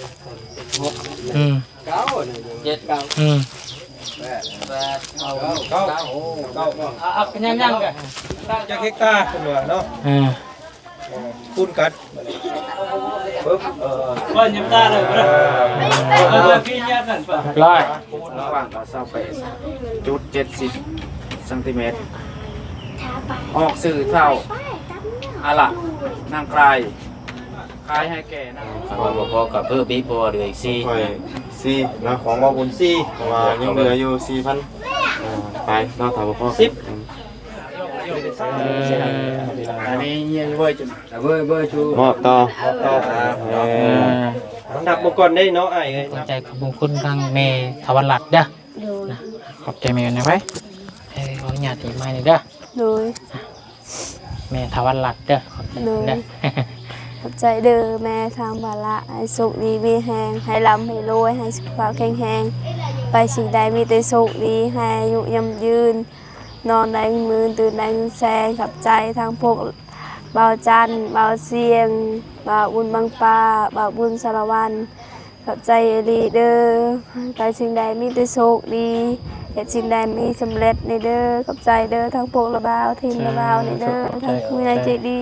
ອືມ ເຈັດ ອືມ ແປດ ເກົ້າ ເກົ້າ ເກົ້າ ເກົ້າ ເອົາ ເອົາ ຍັງ ຍັງ ຈັກເຮັກຕາເພິ່ນວ່າເນາະ ເອີ ຄູນກັນ ປຶບ ເອີ ເພິ່ນຍັງຕາເລີຍ ເອີ ເອີ ພີ່ຍາກັນປະ ຮ້ອຍ ລະຫວ່າງກໍຊາວແປດຈຸດເຈັດສິບຊັງຕີແມັດ ອອກຊື່ເທົ່າ ອາລະ ນາງກາຍ ຂາຍໃຫ້ແກ່ນາງ ຄັນວ່າບໍ່ພໍກໍເພີ່ມອີກ ເພາະວ່າເຫຼືອອີກສີ່ ຂ້ອຍສີ່ເນາະ ຂອງບ່າວບຸນສີ່ ເພາະວ່າຍັງເຫຼືອຢູ່ສີ່ພັນ ເອີ ໄປເນາະ ຖ້າບໍ່ພໍ ສິບ ເອີ ອັນນີ້ຍັງເວີຍຈຸ ເວີຍ ເວີຍຈຸ ມອບຕໍ່ ມອບຕໍ່ ເອີ ເອີ ນັບເບິ່ງກ່ອນເດ້ເນາະ ອ້າຍເອີຍ ຂອບໃຈຂອບຄຸນທາງແມ່ທະວັນລັດເດີ ໂດຍ ນະ ຂອບໃຈແມ່ນະໄປ ເອີ ຂໍອະນຸຍາດຖືໄມນີ້ເດີ ໂດຍ ແມ່ທະວັນລັດເດີ ຂອບໃຈເດີ ໂດຍ ເດີ ຂອບໃຈເດີແມ່ທະວັນລັດ ໃຫ້ໂຊກດີມີແຮງ ໃຫ້ລ່ຳໃຫ້ລວຍ ໃຫ້ສຸຂະພາບແຂງແຮງ ໄປສິ່ງໃດມີແຕ່ໂຊກດີ ໃຫ້ອາຍຸຍືນ ນອນໄດ້ເງິນໝື່ນ ຕື່ນໄດ້ເງິນແສນ ຂອບໃຈທາງພວກບ່າວຈັນ ບ່າວຊຽງ ບ່າວບຸນບັງປາ ບ່າວບຸນສາລະວັນ ຂອບໃຈອີ່ຫຼີເດີ ໄປສິ່ງໃດມີແຕ່ໂຊກດີ ເຮັດສິ່ງໃດມີສຳເລັດແດ່ເດີ ຂອບໃຈເດີ ທັງພວກລະບ່າວ ທີມລະບ່າວແດ່ເດີ ທັງຜູ້ໃຫຍ່ໃຈດີ.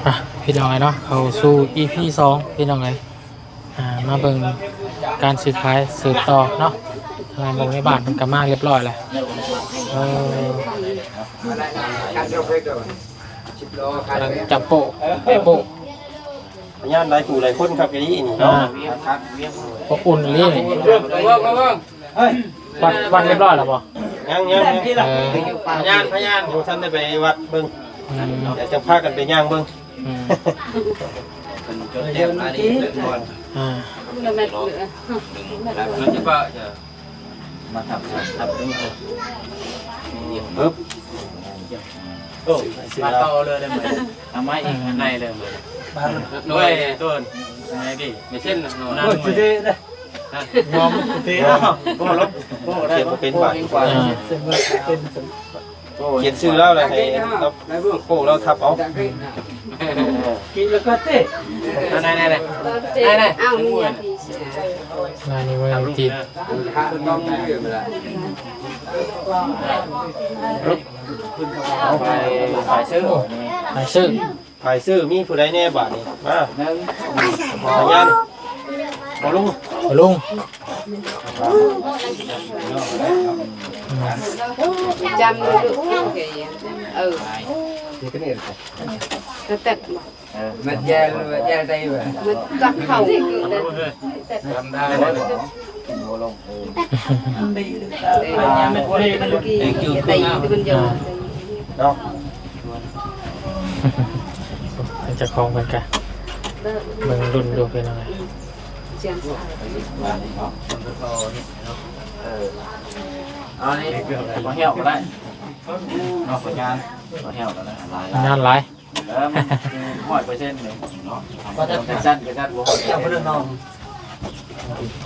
ອ່ະ ພີ່ນ້ອງເອີຍເນາະ ເຂົ້າສູ່ອີພີສອງ ພີ່ນ້ອງເອີຍ ອ່າ ມາເບິ່ງການຊື້ຂາຍສືບຕໍ່ເນາະ ທາງແມ່ບ້ານເພິ່ນກໍມາຮຽບຮ້ອຍແລ້ວ ເອີ ກຳລັງຈັບໂປ້ ແປະໂປ້ ພະຍານຫຼາຍຜູ້ຫຼາຍຄົນຄັກອີ່ຫຼີນີ້ເນາະ ອ່າ ອົບອຸ່ນອີ່ຫຼີນີ້ ວັດ ວັດຮຽບຮ້ອຍແລ້ວບໍ່? ຍັງ ຍັງ ຍັງ ເອີ ພະຍານ ພະຍານ ບໍ່ທັນໄດ້ໄປວັດເບິ່ງ ອືມ ດຽວຈະພາກັນໄປຍ່າງເບິ່ງ ອືມ ເພິ່ນຈົດແຈ້ງມານີ້ ອ່າ ມາທັບ ທັບ ປຶບ ໂອ້ ມາຕໍ່ເລີຍໄດ້ໄໝ? ເອົາມາອີກອັນໃດເລີຍ ໂອ້ຍ ຕົ້ນ ໄງດີ ໄປເຊັ່ນນະ ໂອ້ຍ ເດ ງອມເດ ໂອ້ ໂອ້ ໄດ້ ຂຽນບໍ່ເປັນບາດ ຂຽນບໍ່ເປັນ ຂຽນຊື່ລາວແລ້ວໃຫ້ລາວ ໂອ້ ລາວທັບເອົາ ກິນແລ້ວກໍເຕະ ນັ້ນໆໆ ນັ້ນໆ ເອົາ ນີ້ ລາຍນີ້ເວີຍຕິດ ເອົາ ຝ່າຍ ຝ່າຍຊື້ ຝ່າຍຊື້ ຝ່າຍຊື້ມີຜູ້ໃດແດ່ບາດນີ້? ມາ ໜຶ່ງ ພະຍານ ພໍ່ລຸງ ພໍ່ລຸງ ຈຳລູກ ເອີ ກະແຕັກ ມັນແຍ່ ມັນແຍ່ໄດ້ບໍ່? ມັນກັກເຂົ້າ ຈຳໄດ້ ເອີ ມັນກີ້ໄດ້ ມັນຢອກ ເນາະ ເຈົ້າຂອງເພິ່ນກະເບິ່ງລຸ້ນຢູ່ ເປັນຈັ່ງໃດ ເອີ ເອົານີ້ ບໍ່ແຫ້ວກໍໄດ້ ເນາະ ພະຍານ ບໍ່ແຫ້ວກໍໄດ້ ງານຫຼາຍ ເອີ ມັນຄືຮ້ອຍເປີເຊັນເລີຍເນາະ ເປັນຊັ້ນເປັນຊັ້ນ ບໍ່ຮອດເຈົ້າເພິ່ນເນາະ ເ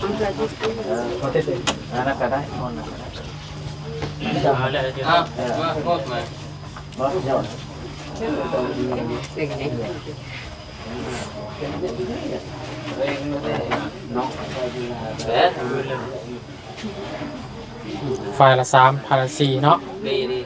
ອີ ອັນນັ້ນກໍໄດ້ ອັນນັ້ນກໍໄດ້ ເອົາເລີຍ ເອົາ ເອີ ມາ ມາ ເຈົ້າ ເນາະ ເອີ ຝ່າຍລະສາມ ຝ່າຍລະສີ່ເນາະ ດີ ດີ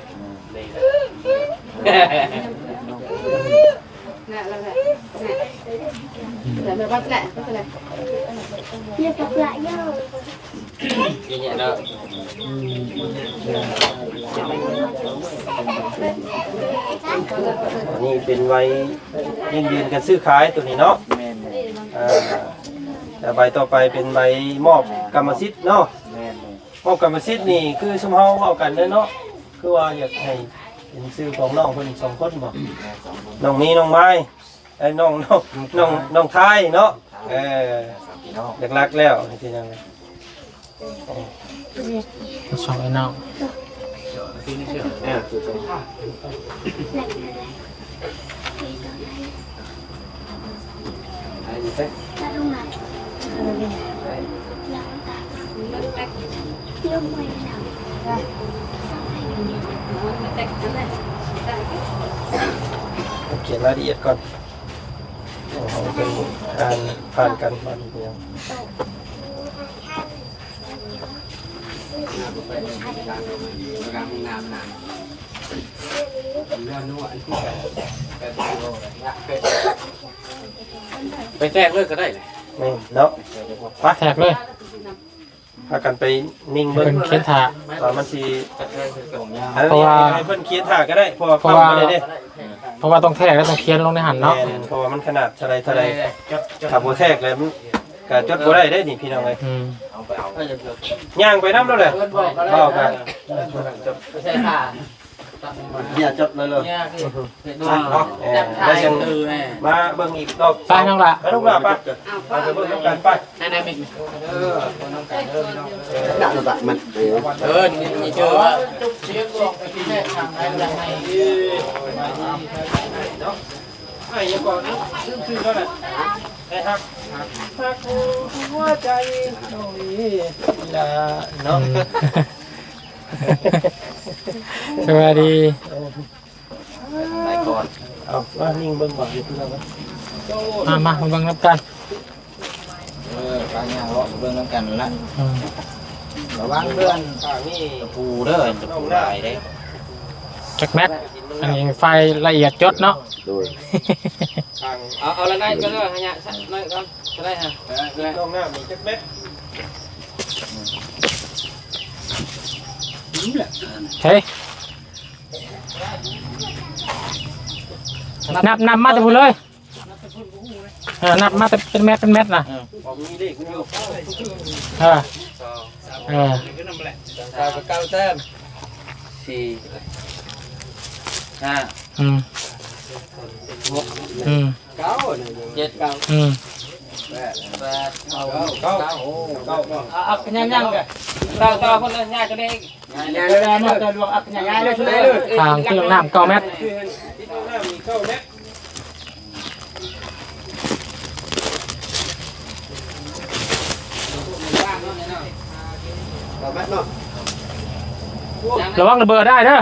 ນີ້ເປັນໃບຢັ້ງຢືນການຊື້ຂາຍໂຕນີ້ເນາະ ແມ່ນໆ ອ່າ ແລ້ວໃບຕໍ່ໄປເປັນໃບມອບກຳມະສິດເນາະ ແມ່ນໆ ເວົ້າກຳມະສິດນີ້ຄືຊຸມເຮົາເວົ້າກັນເດີເນາະ ຄືວ່າຢາກໃຫ້ເປັນຊື່ຂອງນ້ອງເພິ່ນສອງຄົນບໍ? ນ້ອງມີ ນ້ອງມາຍ ເອີ ນ້ອງ ນ້ອງ ນ້ອງ ນ້ອງທາຍເນາະ ເອີ ຫຼັກໆແລ້ວພີ່ນ້ອງ ສອງອ້າຍນ້ອງ ເອີ ຄືກັນ ໄດ້ ຂຽນລາຍລະອຽດກ່ອນ ເອົາເປັນການຜ່ານກັນ ໄປແທກເລີຍກໍໄດ້ ແມ່ນເນາະ ໄປແທກເລີຍ ພາກັນໄປນິ່ງເບິ່ງ ເພິ່ນຂຽນຖ້າ ວ່າມັນຊິ ເອີ ເພາະວ່າ ໃຫ້ເພິ່ນຂຽນຖ້າກໍໄດ້ ເພາະວ່າ ເພາະວ່າ ເພາະວ່າຕ້ອງແທກ ແລະ ຕ້ອງຂຽນລົງໃນຫັ້ນເນາະ ແມ່ນ ເພາະວ່າມັນຂະໜາດເທົ່າໃດເທົ່າໃດ ຖ້າບໍ່ແທກແລ້ວມັນກະຈົດບໍ່ໄດ້ເດ້ນີ້ພີ່ນ້ອງເອີຍ ອືມ ຍ່າງໄປນຳໂລດແຫຼະ ເວົ້າກັນ ເນຍ ຈົດເລີຍເລີຍ ເອີ ແລ້ວຈັ່ງມາເບິ່ງອີກລອບ ໄປນ້ອງຫຼ້າ ໄປລູກຫຼ້າ ໄປ ເອົາ ໄປເບິ່ງນຳກັນ ໄປ ໃນ ໃນມິກ ເອີ ເບິ່ງນຳກັນເດີພີ່ນ້ອງ ເອີ ເອີ ນີ້ ນີ້ເຈີວ່າ ອ້າຍຫຍັງກໍລືມຊື່ແລ້ວນະ ອ້າຍຮັກ ຮັກຫົວໃຈນ້ອງລີລາເນາະ ອືມ ສະບາຍດີ ເອີ ໄປທາງໃດກ່ອນ ເອົາ ມານິ່ງເບິ່ງບາດນີ້ ມາ ມາ ມາເບິ່ງນຳກັນ ເອີ ໄປຍ່າງເລາະເບິ່ງນຳກັນລະ ອືມ ລະວັງເລື່ອງຕະປູເດີ ຕະປູຫຼາຍເດ້ ຈັກແມັດ ອັນນີ້ໄຟລະອຽດຈົດເນາະ ໂດຍ ເອົາ ເອົາລະໄດ້ກໍເລີຍ ໄລຍະໜ້ອຍກ່ອນ ເທົ່າໃດຮະ ຫ້ອງນ້ຳນີ້ຈັກແມັດ ເຮີຍ ນັບ ນັບມາແຕ່ພຸ້ນເລີຍ ເອີ ນັບມາແຕ່ເປັນແມັດ ເປັນແມັດນະ ເອີ ເອີ ເອີ ເກົ້າແຕ້ມ ສີ່ ຫ້າ ອືມ ຫົກ ອືມ ເກົ້າ ເຈັດ ເກົ້າ ອືມ ແປດ ເກົ້າ ເກົ້າ ເກົ້າ ເອົາ ເອົາ ຍັງ ຍັງ ເກົ້າ ເກົ້າ ຄົນລະ ຍ້າຍຕົວນີ້ອີກ ຍ້າຍ ຍ້າຍ ຍ້າຍ ມາ ເຈົ້າຫຼວງ ເອົາ ຍ້າຍ ຍ້າຍເລີຍ ເລີຍ ຂ້າງທີ່ຫ້ອງນ້ຳເກົ້າແມັດ ທີ່ຫ້ອງນ້ຳນີ້ເກົ້າແມັດ ເກົ້າແມັດເນາະ ລະວັງລະເບີດໄດ້ເດີ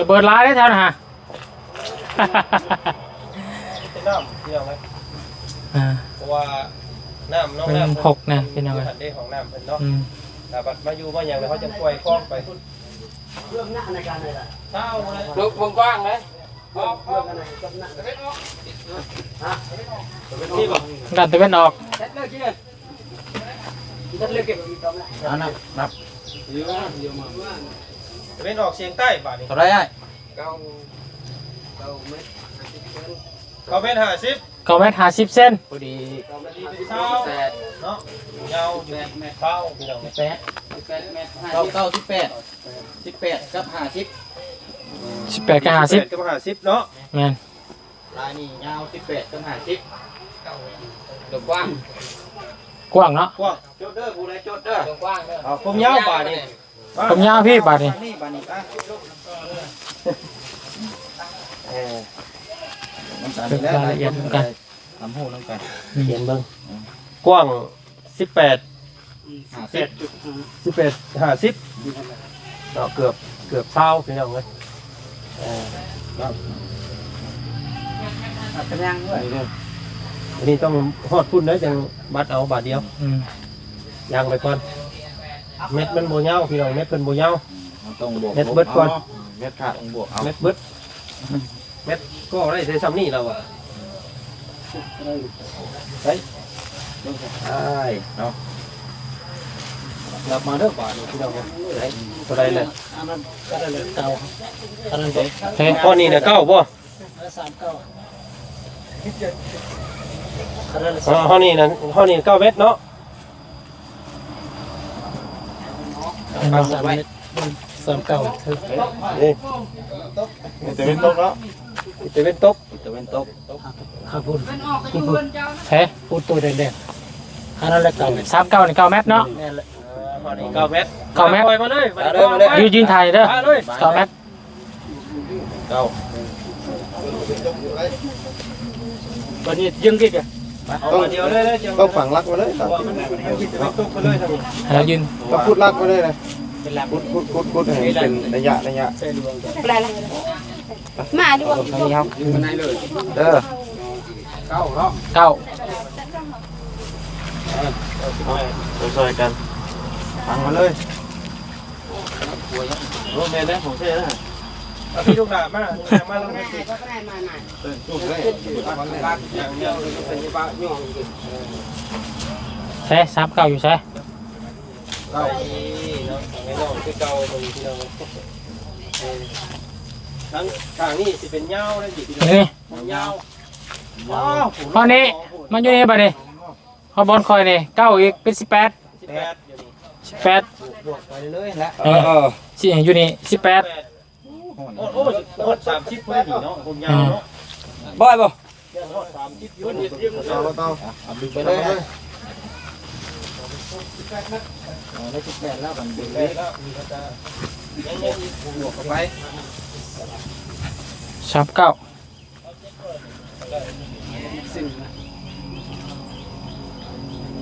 ລະເບີດຫຼາຍເດ້ແຖວນັ້ນຫະ ມີແຕ່ນ້ຳ ພີ່ນ້ອງເອີຍ ອ່າ ເພາະວ່ານ້ຳໜອງນ້ຳ ມັນຫົກນະ ພີ່ນ້ອງເອີຍ ຢູ່ຫັ້ນເດ້ ຫ້ອງນ້ຳເພິ່ນເນາະ ອືມ ຖ້າບັດມາຢູ່ມາຫຍັງແລ້ວ ເຮົາຈັ່ງປ່ອຍຄອງໄປພຸ້ນ ເບື້ອງໜ້າໃນການໃດລະ ເຊົ້າເລີຍ ເບິ່ງກວ້າງເລີຍ ອອກ ອອກ ນີ້ບໍ່ ດ້ານຕາເວັນອອກ ເຮັດເລີຍ ເຮັດເລີຍ ເອົາ ນັບ ນັບ ຕາເວັນອອກສຽງໃຕ້ບາດນີ້ ເທົ່າໃດອ້າຍ? ເກົ້າ ເກົ້າແມັດຫ້າສິບເຊັນ ເກົ້າແມັດຫ້າສິບ ເກົ້າແມັດຫ້າສິບເຊັນ ພໍດີ ເກົ້າແມັດຫ້າສິບເຊັນ ເນາະ ຍາວຢູ່ແປດແມັດ ເກົ້າ ພີ່ນ້ອງ ແປດ ແປດແມັດ ເກົ້າ ເກົ້າ ສິບແປດ ສິບແປດກັບຫ້າສິບ ສິບແປດກັບຫ້າສິບ ສິບແປດກັບຫ້າສິບເນາະ ແມ່ນ ລາຍນີ້ຍາວສິບແປດກັບຫ້າສິບ ກວ້າງ ກວ້າງເນາະ ກວ້າງ ຈົດເດີ ຜູ້ໃດຈົດເດີ ກວ້າງເດີ ເອົາ ຄວາມຍາວບາດນີ້ ຄວາມຍາວພີ່ບາດນີ້ ບາດນີ້ ບາດນີ້ ອ່ະ ເອີ ນຳກັນນີ້ແຫຼະ ລາຍລະອຽດນຳກັນ ນຳຮູ້ນຳກັນ ຂຽນເບິ່ງ ອືມ ກວ້າງສິບແປດ ຫ້າສິບ ສິບແປດ ຫ້າສິບ ເນາະ ເກືອບ ເກືອບຊາວ ພີ່ນ້ອງເອີຍ ເອີ ເນາະ ອັນນີ້ຕ້ອງຮອດພຸ້ນເດີ ຈັ່ງບັດເອົາບາດດຽວ ອືມ ຍ່າງໄປກ່ອນ ແມັດມັນບໍ່ຍາວ ພີ່ນ້ອງ ແມັດເພິ່ນບໍ່ຍາວ ເຮົາຕ້ອງບວກລົບເອົາເນາະ ແມັດຂາດຕ້ອງບວກເອົາ ແມັດເບິດ ແມັດກໍໄດ້ແຕ່ຊ່ຳນີ້ລາວວ່າ ໄປ ໄປເນາະ ນັບມາເດີບາດນີ້ ພີ່ນ້ອງເອີຍ ເທົ່າໃດແຫຼະ ອັນນັ້ນເກົ້າ ອັນນັ້ນເດ ເອີ ຂໍ້ນີ້ນະເກົ້າບໍ່ ສາມເກົ້າ ເອີ ຂໍ້ນີ້ນະ ຂໍ້ນີ້ເກົ້າແມັດເນາະ ສາມເກົ້າ ເອີ ຕາເວັນຕົກເນາະ ຕາເວັນຕົກ ຕາເວັນຕົກ ຫາພຸ້ນ ເອີ ພຸ້ນ ໂຕແດງໆ ອັນນັ້ນແຫຼະ ສາມເກົ້ານີ້ເກົ້າແມັດເນາະ ແມ່ນແຫຼະ ເກົ້າແມັດ ເກົ້າແມັດ ປ່ອຍມາເລີຍ ມາເດີ ມາເດີ ຢືນ ຢືນຖ່າຍເດີ ມາເລີຍ ເກົ້າແມັດ ເກົ້າ ບັດນີ້ຍິງອີກ ຕ້ອງ ຕ້ອງຝັງຫຼັກໄວ້ເລີຍ ໃຫ້ລາວຢືນ ຕ້ອງຂຸດຫຼັກໄວ້ເລີຍນະ ຂຸດ ຂຸດ ຂຸດ ຂຸດໃຫ້ມັນເປັນໄລຍະ ໄລຍະ ມາດູ ເອີ ເກົ້າເນາະ ເກົ້າ ເອີ ຊ່ອຍກັນ ຝັງມາເລີຍ. ໂອ້ ແມ່ນເດ້ ຂອງແທ້ນະ ເອົາພີ່ລູກຫຼານມາ ມາລຳ ເອີ ລູກເອີຍ ໃສ ສາມເກົ້າ ຢູ່ໃສ? ເກົ້າ ເນາະ ໄປນອນຄືເກົ່າ ເບິ່ງພີ່ນ້ອງ ເອີ ທາງ ທາງນີ້ຊິເປັນຍາວນະ ນີ້ ຍາວ ຮອດນີ້ ມາຢູ່ນີ້ບາດນີ້ ຮອດບ່ອນຂ້ອຍນີ້ ເກົ້າອີກ ເປັນສິບແປດ ສິບແປດ ສິບແປດ ບວກໄປເລື້ອຍໆແຫຼະ ເອີ ເອີ ຊິຢູ່ນີ້ ສິບແປດ ໂອ້ ໂອ້ ຮອດສາມສິບພໍດີເນາະ ຄວາມຍາວເນາະ ອືມ ບໍ່ ບໍ່ ຮອດສາມສິບຢູ່ ເອົາ ເອົາ ເອົາ ດຶງໄປເລີຍ ເອົາໄດ້ສິບແປດແລ້ວ ບວກເຂົ້າໄປ ສາມເກົ້າ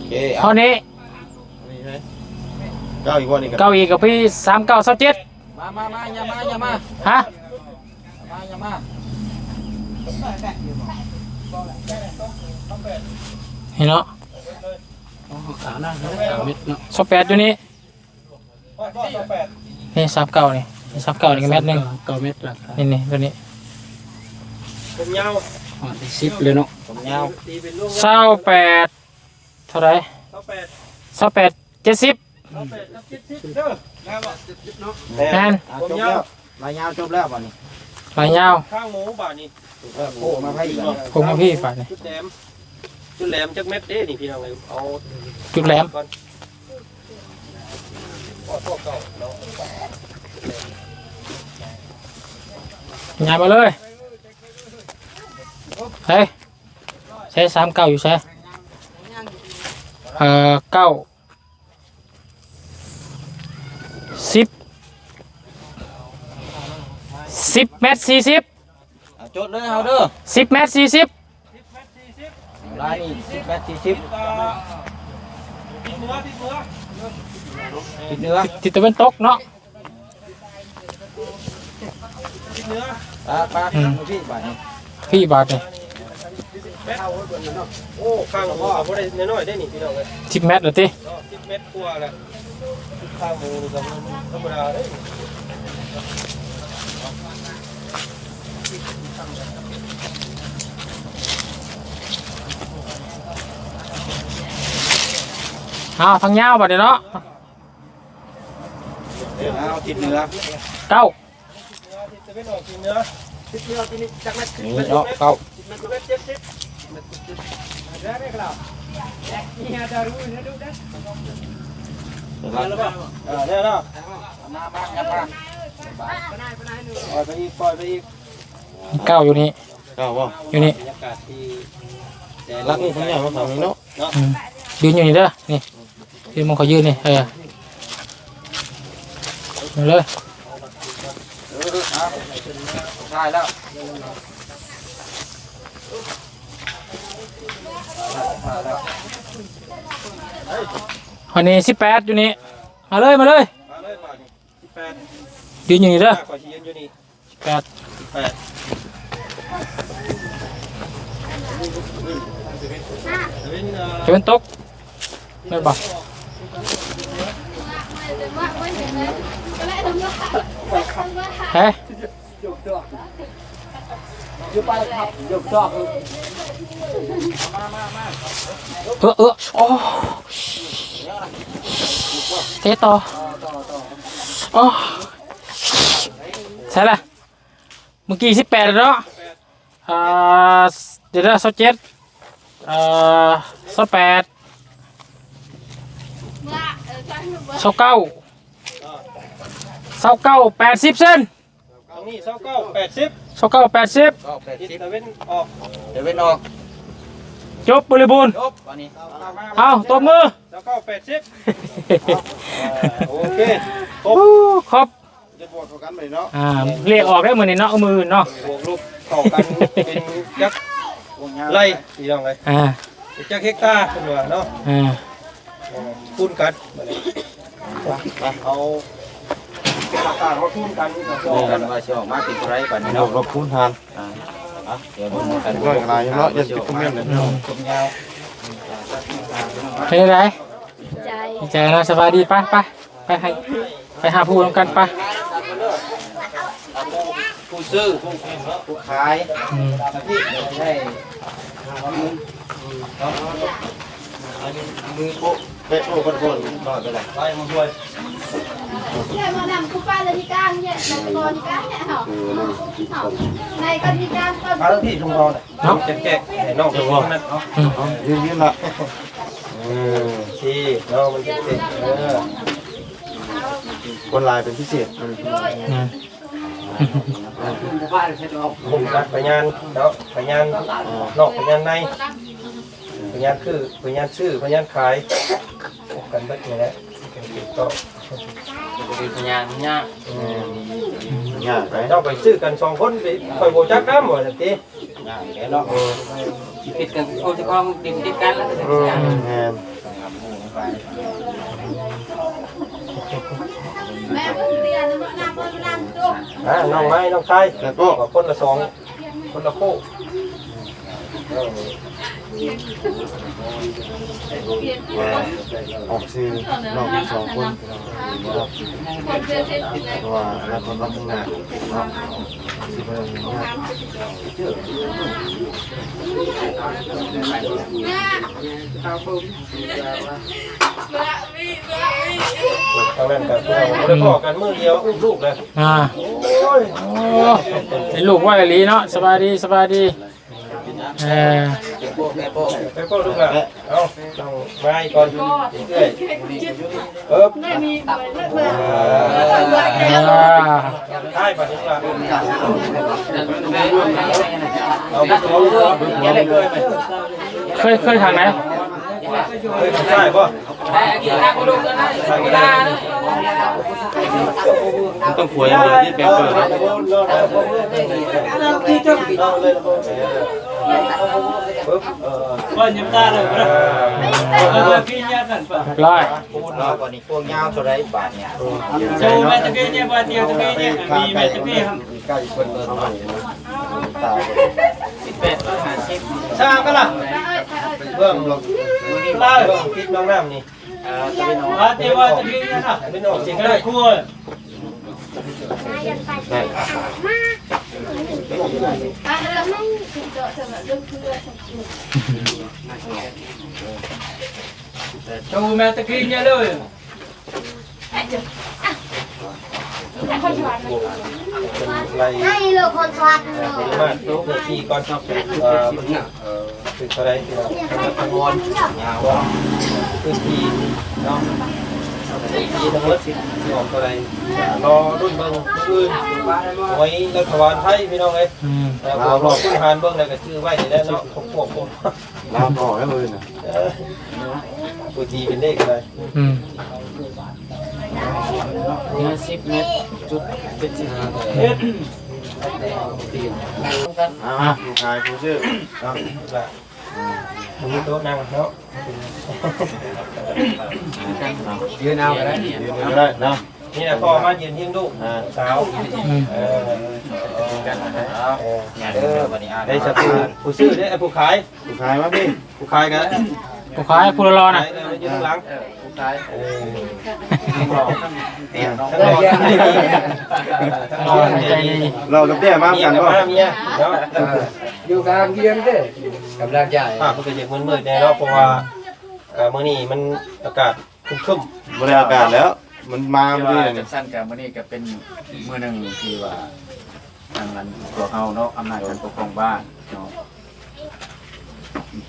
ໂອເຄ ເທົ່ານີ້ ເກົ້າອີກບໍ່ນີ້ ເກົ້າອີກ ກັບພີ່ ສາມເກົ້າ ຊາວເຈັດ ມາ ມາ ມາ ຢ່າມາ ຢ່າມາ ຮະ ມາ ຢ່າມາ ນີ້ເນາະ ໂອ້ ຂາວໜ້າ ເກົ້າເມັດເນາະ ຊາວແປດ ຢູ່ນີ້ ນີ້ ສາມເກົ້າ ນີ້ ນີ້ ສາມເກົ້າ ນີ້ກໍແມັດໜຶ່ງ ເກົ້າເມັດລະ ນີ້ ນີ້ ຕົວນີ້ ຄວາມຍາວ ຮອດສິບເລີຍເນາະ ຄວາມຍາວ ຊາວແປດ ເທົ່າໃດ? ຊາວແປດ ຊາວແປດ ເຈັດສິບ ຊາວແປດກັບເຈັດສິບເດີ ແມ່ນບໍ່? ແມ່ນ ອ່າ ຄວາມຍາວ ຈົບແລ້ວ ລາຍຍາວຈົບແລ້ວບາດນີ້ ລາຍຍາວ ຂ້າງໝູບາດນີ້ ໂຄ້ງມາໃຜອີກ ໂຄ້ງມາພີ້ບາດນີ້ ຈຸດແຫຼມ ຈຸດແຫຼມຈັກແມັດເດ້ນີ້ພີ່ນ້ອງເອີຍ ເອົາຈຸດແຫຼມກ່ອນ ຍ້າຍມາເລີຍ ເຮີ້ຍ ໃສ ສາມເກົ້າ ຢູ່ໃສ? ເອີ ເກົ້າ ສິບ ສິບແມັດສີ່ສິບ ເອົາ ຈົດເລີຍເຮົາເດີ ສິບແມັດສີ່ສິບ ລາຍນີ້ ສິບແມັດສີ່ສິບ ທິດເໜືອ ທິດເໜືອ ທິດຕາເວັນຕົກເນາະ ທິດເໜືອ ປະ ປະ ອືມ ພີ່ບາດນີ້ ພີ່ບາດນີ້ ໂອ້ ຂ້າງຫົວບໍ່ໄດ້ນ້ອຍໆເດ້ນີ້ພີ່ນ້ອງເອີຍ ສິບແມັດລະຕິ ເນາະ ສິບແມັດກວ່າແຫຼະ ຂ້າງໝູນີ້ກໍບໍ່ທຳມະດາເດ້ ເອົາ ທາງຍາວບາດນີ້ເນາະ ເອົາ ທິດເໜືອ ເກົ້າ ທິດຕາເວັນອອກ ທິດເໜືອ ທິດເໜືອ ທີ່ນີ້ຈັກແມັດ ນີ້ເນາະ ເກົ້າ ເຈັດສິບ ເອີ ແລ້ວ ມາ ມາ ມາ ປ່ອຍໄປອີກ ປ່ອຍໄປອີກ ເກົ້າ ຢູ່ນີ້ ເກົ້າບໍ່? ຢູ່ນີ້ ບັນຍາກາດທີ່ແສນ ຫຼັກນີ້ເພິ່ນຍ້າຍມາຝັ່ງນີ້ເນາະ ເນາະ ອືມ ຢືນຢູ່ນີ້ເດີ ນີ້ ທີ່ມັນຂໍຢືນນີ້ ເອີ ມາເລີຍ ເອີ ເອົາ ຖ່າຍແລ້ວ ຖ່າຍແລ້ວ ອັນນີ້ສິບແປດ ຢູ່ນີ້ ມາເລີຍ ມາເລີຍ ມາເລີຍ ບາດນີ້ ສິບແປດ ຢືນຢູ່ນີ້ເດີ ຂ້ອຍຊິຢືນຢູ່ນີ້ ສິບແປດ ສິບແປດ ຕາເວັນຕົກ ແມ່ນບໍ່? ເຮີ້ຍ ເອີ ເອີ ໂອ້ ເຕະຕໍ່ ໂອ້ ໃສ່ລະ ເມື່ອກີ້ສິບແປດເນາະ ອ່າ ດຽວເດີ ຊາວເຈັດ ເອີ ຊາວແປດ ຊາວເກົ້າ ຊາວເກົ້າ ແປດສິບເຊັນ ອັນນີ້ ຊາວເກົ້າ ແປດສິບ ຊາວເກົ້າ ແປດສິບ ເກົ້າ ແປດສິບ ທິດຕາເວັນອອກ ຕາເວັນອອກ ຈົບບໍລິບູນ ຈົບ ອັນນີ້ ເອົາ ຕົບມື ຊາວເກົ້າ ແປດສິບ ໂອເຄ ຄົບ ຄົບ ຈະບວກເຂົ້າກັນໄປເນາະ ອ່າ ເລກອອກແລ້ວມື້ນີ້ເນາະ ມື້ອື່ນເນາະ ບວກລົບເຂົ້າກັນເປັນຈັກໄລ່ ພີ່ນ້ອງເອີຍ ອ່າ ຈັກເຮັກຕາເພິ່ນວ່າເນາະ ເອີ ເອີ ຄູນກັນ ເອົາຕ່າງໆມາຄູນກັນ ຄູນກັນວ່າຊິອອກມາເປັນເທົ່າໃດບັດນີ້ເນາະ ລວບຄູນຫານ ອ່າ ເອົາ ດຽວເບິ່ງນຳກັນ ເປັນຈັ່ງໃດ? ເປັນຈັ່ງໃດ? ດີໃຈເນາະ ສະບາຍດີ ໄປ ໄປ ໄປໃຫ້ ໄປຫາຜູ້ນຳກັນ ໄປ ຜູ້ຊື້ ຜູ້ຂາຍ ອືມ ໄດ້ ມືໂປະ ເປະໂອ້ ຄົນ ຄົນ ນອນໄປລະ ໄປມາຊ່ວຍ ເອີ ນັ້ນ ໃນກໍມີການ ມາທີ່ຊຸມເຮົານະ ເນາະ ແຈກໃຫ້ນ້ອງເພິ່ນນັ້ນເນາະ ອືມ ຢືນໆລະ ເອີ ຊີ້ ເນາະ ມັນເຈັບໆ ເອີ ຄົນຫຼາຍເປັນພິເສດ ອືມ ອືມ ພະຍານເນາະ ພະຍານນອກ ພະຍານໃນ ພະຍານຄື ພະຍານຊື້ ພະຍານຂາຍ ຄົບກັນເບິດນີ້ແຫຼະ ເປັນຕິດຕໍ່ ເປັນພະຍານຍາກ ອືມ ຍາກເດ້ ເຈົ້າໄປຊື້ກັນສອງຄົນ ຂ້ອຍບໍ່ຈັກນຳວ່າຊັ້ນຕິ ຍາກແລ້ວເນາະ ເອີ ຊິຜິດກັນ ໂອ້ ຊິຄອງດິນຕິດກັນແລ້ວ ອືມ ແມ່ນ ອ່າ ນ້ອງໄມ້ ນ້ອງຊາຍ ແລ້ວກໍຄົນລະສອງ ຄົນລະຄູ່ ວ່າອອກຊື່ນ້ອງທັງສອງຄົນ ເພາະວ່າອະນາຄົດວັນຂ້າງໜ້າເນາະ ຊິບໍ່ໄດ້ຫຍຸ້ງຍາກ ທາງນັ້ນກໍຄືບໍ່ໄດ້ພໍ້ກັນມື້ດຽວ ອຸ້ມລູກເລີຍ ອ່າ ໂອ້ຍ ໂອ້ ເປັນລູກໄວອີ່ຫຼີເນາະ ສະບາຍດີ ສະບາຍດີ ເອີ ໄປໂປ້ລູກຫຼານ ເອົາ ຕ້ອງໄວ້ກ່ອນ ເອື້ອຍ ເອີບ ອ່າ ທ້າຍບັດນີ້ລະ ເອົາ ເຄີຍ ເຄີຍທາງໃດ? ເຄີຍທາງຊ້າຍບໍ່? ມັນຕ້ອງຂົວຢ່າງດຽວທີ່ແປງເປີດເນາະ ປຶບ ເອີ ເອີ ຮຽບຮ້ອຍ ໂອ້ ຍາວເທົ່າໃດບາດນີ້ ໂອ້ ແມ່ນຕະເວຍ ແມ່ນຕະເວຍ ມີແມ່ນຕະເວຍ ໃກ້ເພິ່ນເບິ່ງ ສິບແປດ ຫ້າສິບ ຊາກະລະ ເບິ່ງ ເບິ່ງ ເບິ່ງ ປິດນ້ອງນ້ຳນີ້ ອ່າ ຕະເວັນອອກ ອ່າ ແຕ່ວ່າຕະເວັນນະ ຕະເວັນອອກສຽງໃຕ້ ໂຕແມ່ຕະກີ້ເລີຍ ໄລ່ ໄລ່ມາເນື້ອທີ່ກ່ອນ ເອີ ເອີ ເປັນເທົ່າໃດ ເອີ ຈຳນວນ ຍາວ ພື້ນທີ່ເນາະ ພື້ນທີ່ທັງໝົດຊິອອກເທົ່າໃດ ລໍລຸ້ນເບິ່ງມື້ອື່ນ ຫວຍລັດຖະບານໄທ ພີ່ນ້ອງເອີຍ ອືມ ເອີ ລາວ ລອງຄົ້ນຫາເບິ່ງ ແລ້ວກໍຈື່ໄວ້ນີ້ແຫຼະເນາະ ພວກ ພວກ ພວກ ລາວອອກແລ້ວເລີຍນະ ເອີ ຜູ້ທີ່ເປັນເລກກໍໄດ້ ອືມ ເໜືອສິບແມັດຈຸດເຈັດສິບຫ້າ ເຮັດ ອ່າ ຜູ້ຂາຍຜູ້ຊື້ເນາະ ມີໂຕະນັ່ງເນາະ ຢືນເອົາກໍໄດ້ ຢືນເອົາກໍໄດ້ເນາະ ນີ້ແຫຼະ ພໍ່ມາຢືນຮຽງລູກ ອ່າ ສາວ ອືມ ເອີ ເອີ ເອີ ເອີ ໄດ້ສະຜູ້ ຜູ້ຊື້ເດ້ ຜູ້ຂາຍ ຜູ້ຂາຍມາພີ່ ຜູ້ຂາຍກໍ ຜູ້ຂາຍຜູ້ຫຼໍ່ໆນະ ຂາຍເດີ ມາຢູ່ຂ້າງຫຼັງ ເອີ ຜູ້ຂາຍ ເອີ ທັງຫຼໍ່ທັງດີ ທັງຫຼໍ່ທັງໃຈດີ ຫຼໍ່ກັບເຕ້ຍມານຳກັນບໍ່? ເມຍເນາະ ຢູ່ກາງເຮືອນເດ້ ກຳລັງຍ້າຍ ພາບມັນກໍຈະມືດໆແດ່ເນາະ ເພາະວ່າ ອ່າ ມື້ນີ້ມັນອາກາດຄຶ້ມໆ ບໍ່ໄດ້ອາກາດແລ້ວ ມັນມາມື້ນີ້ ຈັ່ງຊັ້ນກໍມື້ນີ້ກໍເປັນມື້ໜຶ່ງທີ່ວ່າ ທາງອັນພວກເຮົາເນາະ ອຳນາດການປົກຄອງບ້ານເນາະ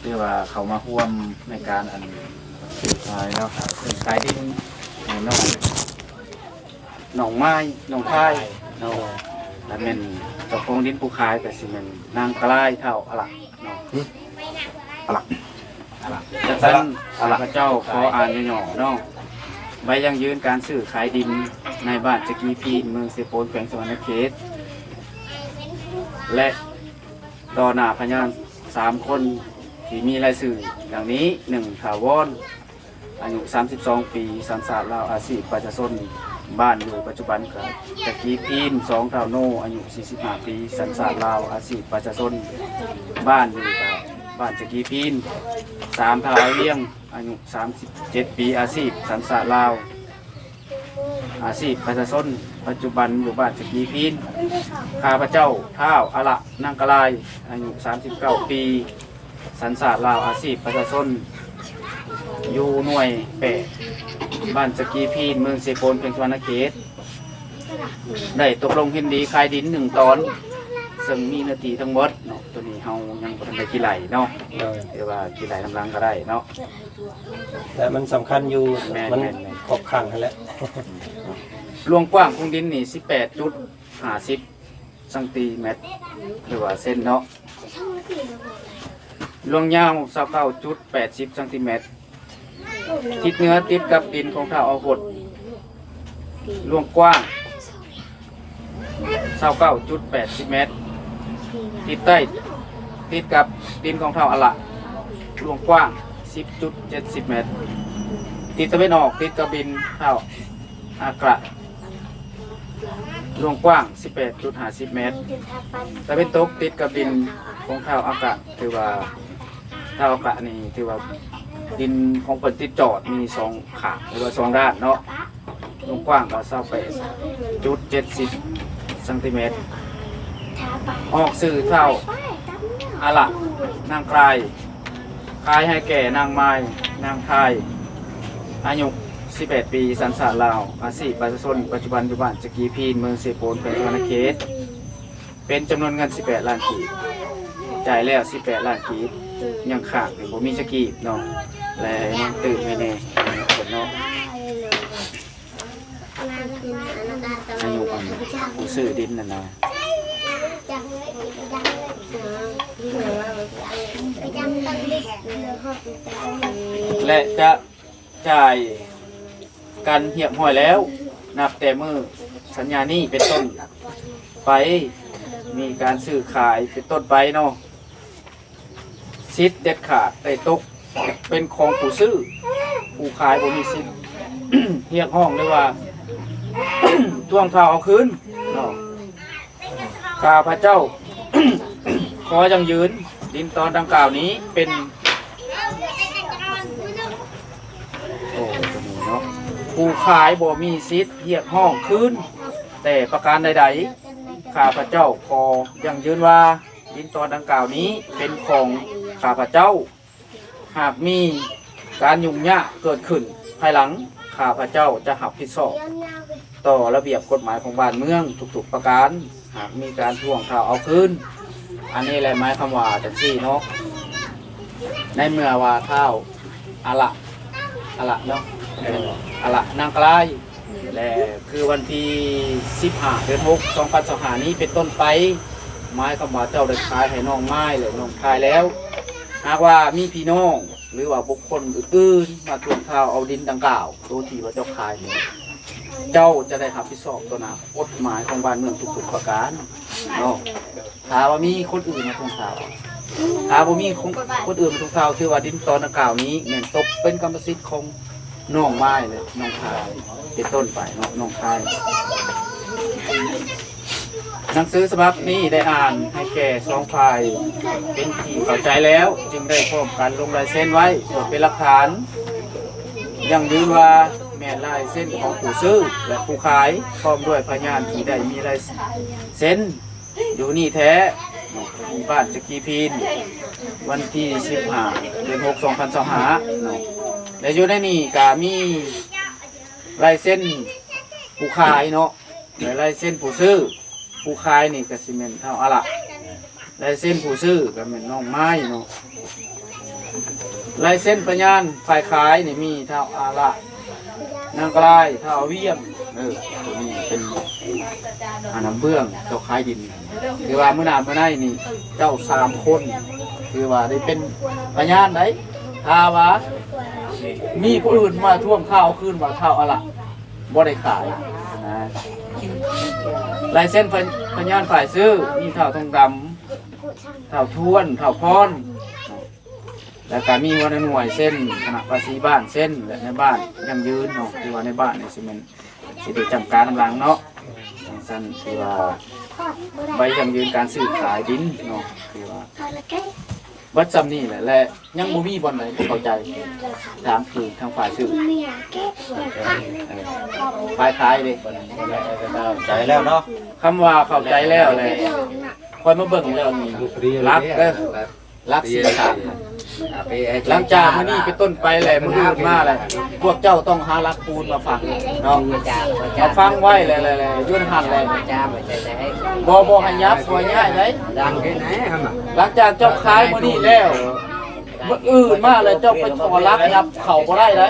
ຖືວ່າເຂົ້າມາຮ່ວມໃນການອັນ ຂາຍເນາະ ຂາຍດິນໃຫ້ນ້ອງ ນ້ອງໄມ້ ນ້ອງພາຍເນາະ ແລະແມ່ນເຈົ້າຂອງດິນຜູ້ຂາຍກໍຊິແມ່ນນາງກະລາຍ ທ້າວອະລະເນາະ ອະລະ ອະລະ ຈັ່ງຊັ້ນ ອະລະ ຂ້າພະເຈົ້າຂໍອ່ານຫຍໍ້ໆເນາະ ໃບຢັ້ງຢືນການຊື້ຂາຍດິນໃນບ້ານຈະກີພີນ ເມືອງເຊໂປນ ແຂວງສະຫວັນນະເຂດ ແລະ ຕໍ່ໜ້າພະຍານສາມຄົນ ທີ່ມີລາຍຊື່ດັ່ງນີ້: ໜຶ່ງ ທ້າວວອນ ອາຍຸສາມສິບສອງປີ ສັນຊາດລາວ ອາຊີບປະຊາຊົນ ບ້ານຢູ່ປັດຈຸບັນກະຈະກີພີນ. ສອງ ທ້າວໂນ ອາຍຸສີ່ສິບຫ້າປີ ສັນຊາດລາວ ອາຊີບປະຊາຊົນ ບ້ານຢູ່ກະບ້ານຈະກີພີນ. ສາມ ທ້າວອາວຽງ ອາຍຸສາມສິບເຈັດປີ ອາຊີບສັນຊາດລາວ ອາຊີບປະຊາຊົນ ປັດຈຸບັນຢູ່ບ້ານຈະກີພີນ. ຂ້າພະເຈົ້າ ທ້າວອາລະ ນາງກະລາຍ ອາຍຸສາມສິບເກົ້າປີ ສັນຊາດລາວ ອາຊີບປະຊາຊົນ ຢູ່ໜ່ວຍແປດ ບ້ານຈະກີພີນ ເມືອງເຊໂປນ ແຂວງສະຫວັນນະເຂດ ໄດ້ຕົກລົງເຫັນດີຂາຍດິນໜຶ່ງຕອນ ເຊິ່ງມີເນື້ອທີ່ທັງໝົດເນາະ ໂຕນີ້ເຮົາຍັງບໍ່ທັນໄດ້ກິນໄລ່ເນາະ ໂດຍ ຫຼືວ່າກິນໄລ່ນຳຫຼັງກໍໄດ້ເນາະ ແຕ່ມັນສຳຄັນຢູ່ ແມ່ນໆໆ ມັນຄອບຂ້າງຫັ້ນແຫຼະ. ລວງກວ້າງຂອງດິນນີ້ ສິບແປດຈຸດຫ້າສິບຊັງຕີແມັດ ຫຼືວ່າເຊັນເນາະ, ລວງຍາວ ຊາວເກົ້າຈຸດແປດສິບຊັງຕີແມັດ. ທິດເໜືອຕິດກັບດິນຂອງທ້າວອາຫົດ ລວງກວ້າງ ຊາວເກົ້າຈຸດແປດສິບແມັດ. ທິດໃຕ້ຕິດກັບດິນຂອງທ້າວອາລະ ລວງກວ້າງ ສິບຈຸດເຈັດສິບແມັດ. ທິດຕາເວັນອອກຕິດກັບດິນທ້າວອາກະ ລວງກວ້າງ ສິບແປດຈຸດຫ້າສິບແມັດ. ຕາເວັນຕົກຕິດກັບດິນຂອງທ້າວອາກະ ຖືວ່າ ທ້າວອາກະນີ້ຖືວ່າດິນຂອງເພິ່ນຕິດຈອດມີສອງຂ້າງ ຫຼືວ່າສອງດ້ານເນາະ, ລວງກວ້າງກໍຊາວແປດຈຸດເຈັດສິບຊັງຕີແມັດ. ອອກຊື່ທ້າວອາລະ ນາງກລາຍ ຂາຍໃຫ້ແກ່ນາງມາຍ ນາງທາຍ ອາຍຸສິບແປດປີ ສັນຊາດລາວ ອາຊີບປະຊາຊົນ ປັດຈຸບັນຢູ່ບ້ານຈະກີພີນ ເມືອງເຊໂປນ ແຂວງສະຫວັນນະເຂດ ເປັນຈຳນວນເງິນສິບແປດລ້ານກີບ, ຈ່າຍແລ້ວສິບແປດລ້ານກີບ, ຍັງຄ້າງບໍ່ມີຈັກກີບເນາະ ແລະຍັງຕື່ມໄວ້ແດ່ເນາະ. ອາຍຸອັນຜູ້ຊື້ດິນນັ້ນນະ ແລະຈະ ຈ່າຍກັນຮຽບຮ້ອຍແລ້ວ, ນັບແຕ່ມື້ສັນຍານີ້ເປັນຕົ້ນໄປ ມີການຊື້ຂາຍເປັນຕົ້ນໄປເນາະ, ສິດເດັດຂາດໄດ້ຕົກເປັນຂອງຜູ້ຊື້, ຜູ້ຂາຍບໍ່ມີສິດຮຽກຮ້ອງ ຫຼືວ່າທວງເຂົ້າເອົາຄືນເນາະ. ຂ້າພະເຈົ້າ ຂໍຢັ້ງຢືນ ດິນຕອນດັ່ງກ່າວນີ້ເປັນ ໂອ້ ໂຕນີ້ເນາະ ຜູ້ຂາຍບໍ່ມີສິດຮຽກຮ້ອງຄືນແຕ່ປະການໃດໆ. ຂ້າພະເຈົ້າຂໍຢັ້ງຢືນວ່າ ດິນຕອນດັ່ງກ່າວນີ້ເປັນຂອງຂ້າພະເຈົ້າ. ຫາກມີການຫຍຸ້ງຍາກເກີດຂຶ້ນພາຍຫຼັງ, ຂ້າພະເຈົ້າຈະຮັບຜິດຊອບຕໍ່ລະບຽບກົດໝາຍຂອງບ້ານເມືອງທຸກໆປະການ, ຫາກມີການທວງທ້າວເອົາຄືນ. ອັນນີ້ແຫຼະ ໝາຍຄວາມວ່າຈັ່ງຊີ້ເນາະ, ໃນເມື່ອວ່າທ້າວອາລະ ອາລະເນາະ ເປັນອາລະນາງກະລາຍ ແລະ ຄືວັນທີສິບຫ້າ ເດືອນຫົກ ສອງພັນຊາວຫ້ານີ້ເປັນຕົ້ນໄປ, ໝາຍຄວາມວ່າເຈົ້າໄດ້ຂາຍໃຫ້ນ້ອງມາຍ ແລະ ນ້ອງທາຍແລ້ວ. ຫາກວ່າມີພີ່ນ້ອງ ຫຼືວ່າບຸກຄົນອື່ນໆມາທວງທ້າວເອົາດິນດັ່ງກ່າວ ໂຕທີ່ວ່າເຈົ້າຂາຍນີ້, ເຈົ້າຈະໄດ້ຮັບຜິດຊອບຕໍ່ໜ້າກົດໝາຍຂອງບ້ານເມືອງທຸກໆປະການເນາະ. ຖ້າວ່າມີຄົນອື່ນມາທວງທ້າວ, ຖ້າບໍ່ມີຄົນ ຄົນອື່ນມາທວງທ້າວ ຖືວ່າດິນຕອນດັ່ງກ່າວນີ້ແມ່ນຕົກເປັນກຳມະສິດຂອງນ້ອງມາຍ ແລະ ນ້ອງທາຍ ເປັນຕົ້ນໄປເນາະ ນ້ອງທາຍ. ໜັງສືສະບັບນີ້ໄດ້ອ່ານໃຫ້ແກ່ສອງຝ່າຍເປັນທີ່ເຂົ້າໃຈແລ້ວ, ຈຶ່ງໄດ້ພ້ອມກັນລົງລາຍເຊັນໄວ້ເພື່ອເປັນຫຼັກຖານຢັ້ງຢືນວ່າແມ່ນລາຍເຊັນຂອງຜູ້ຊື້ ແລະ ຜູ້ຂາຍ, ພ້ອມດ້ວຍພະຍານທີ່ໄດ້ມີລາຍເຊັນ ຢູ່ນີ້ແທ້ ທີ່ບ້ານຈະກີພີນ ວັນທີສິບຫ້າ ເດືອນຫົກ ສອງພັນຊາວຫ້າເນາະ ແລະ ຢູ່ໃນນີ້ກະມີລາຍເຊັນຜູ້ຂາຍເນາະ ແລະ ລາຍເຊັນຜູ້ຊື້. ຜູ້ຂາຍນີ້ກະຊິແມ່ນທ້າວອາລະ, ລາຍເຊັນຜູ້ຊື້ກະແມ່ນນ້ອງມາຍເນາະ. ລາຍເຊັນພະຍານຝ່າຍຂາຍນີ້ມີທ້າວອາລະ, ນາງກະລາຍ, ທ້າວອາວຽງ. ເອີ ໂຕນີ້ເປັນອັນນຳເບື້ອງເຈົ້າຂາຍດິນ. ຄືວ່າມື້ໜ້າມື້ໃນນີ້ເຈົ້າສາມຄົນ ຄືວ່າໄດ້ເປັນພະຍານໄດ໋. ຖ້າວ່າມີຜູ້ອື່ນມາທວງທ້າວຄືນວ່າທ້າວອາລະ ບໍ່ໄດ້ຂາຍນະ. ລາຍເຊັນພະ ພະຍານຝ່າຍຊື້ ມີທ້າວທອງດຳ, ທ້າວທວນ, ທ້າວພອນ. ແລ້ວກະມີຫົວໜ່ວຍເຊັນ ຄະນະພາສີບ້ານເຊັນ ແລະ ໃນບ້ານຢັ້ງຢືນເນາະ ຄືວ່າໃນບ້ານນີ້ຊິແມ່ນ ຊິໄດ້ຈຳການນຳຫຼັງເນາະ. ຈັ່ງຊັ້ນ ຄືວ່າໃບຢັ້ງຢືນການຊື້ຂາຍດິນເນາະ ຄືວ່າເບິດຊ່ຳນີ້ແຫຼະ ແລະ ຍັງບໍ່ມີບ່ອນໃດບໍ່ເຂົ້າໃຈ ຖາມຄືທາງຝ່າຍຊື້ ເອີ ຝ່າຍຂາຍເດ້ ເຂົ້າໃຈແລ້ວເນາະ. ຄຳວ່າເຂົ້າໃຈແລ້ວແຫຼະ ຂ້ອຍມາເບິ່ງແລ້ວນີ້ ຫຼັກເດີ ຫຼັກສີ່ຂັ້ນ ຫຼັງຈາກມື້ນີ້ເປັນຕົ້ນໄປແຫຼະ ມື້ອື່ນມາແຫຼະ ພວກເຈົ້າຕ້ອງຫາຫຼັກປູນມາຝັງເນາະ ມາຝັງໄວ້ແຫຼະ ແຫຼະ ແຫຼະ ຢູ່ຫັ້ນແຫຼະ ບໍ່ ບໍ່ໃຫ້ຫຍັບ ບໍ່ໃຫ້ຍ້າຍໃດ. ຫຼັງຈາກເຈົ້າຂາຍມື້ນີ້ແລ້ວ ມື້ອື່ນມາແລ້ວເຈົ້າໄປຂໍຫຼັກຫຍັບເຂົ້າບໍ່ໄດ້ໃດ.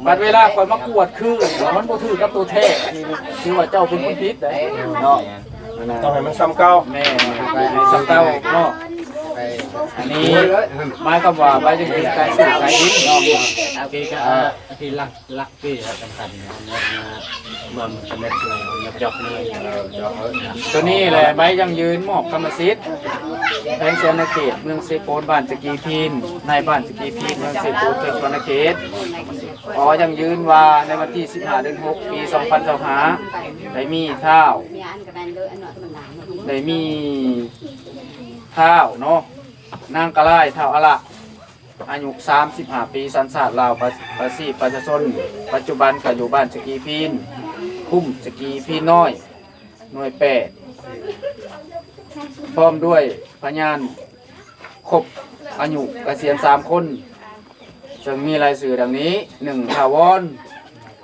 ບັດເວລາຂ້ອຍມາກວດຄື ມັນບໍ່ຖືກກັບໂຕແທ້ ຖືວ່າເຈົ້າເປັນຄົນຜິດໃດເນາະ. ຕ້ອງໃຫ້ມັນຊ່ຳເກົ່າ ແມ່ນ ໃຫ້ຊ່ຳເກົ່າເນາະ. ອັນນີ້ໝາຍຄວາມວ່າໃບຢັ້ງຢືນການຊື້ຂາຍດິນເນາະ ທີ່ ອ່າ ທີ່ຫຼັກ ຫຼັກທີ່ສຳຄັນເນາະ ເມືອງສະເມັດເລີຍ ຍົກໆເລີຍ ໂຕນີ້ແຫຼະ ໃບຢັ້ງຢືນມອບກຳມະສິດ ແຂວງສະຫວັນນະເຂດ ເມືອງເຊໂປນ ບ້ານຈະກີພີນ ນາຍບ້ານຈະກີພີນ ເມືອງເຊໂປນ ແຂວງສະຫວັນນະເຂດ ຂໍຢັ້ງຢືນວ່າໃນວັນທີສິບຫ້າ ເດືອນຫົກ ປີສອງພັນຊາວຫ້າ ໄດ້ມີທ້າວ ໄດ້ມີທ້າວເນາະ ນາງກະລາຍ ທ້າວອະລະ ອາຍຸສາມສິບຫ້າປີ ສັນຊາດລາວ ປະ ອາຊີບປະຊາຊົນ ປັດຈຸບັນກະຢູ່ບ້ານຈະກີພີນ ຄຸ້ມຈະກີພີນນ້ອຍ ໜ່ວຍແປດ ພ້ອມດ້ວຍພະຍານຄົບອາຍຸກະສຽນສາມຄົນ ເຊິ່ງມີລາຍຊື່ດັ່ງນີ້: ໜຶ່ງ ທ້າວວອນ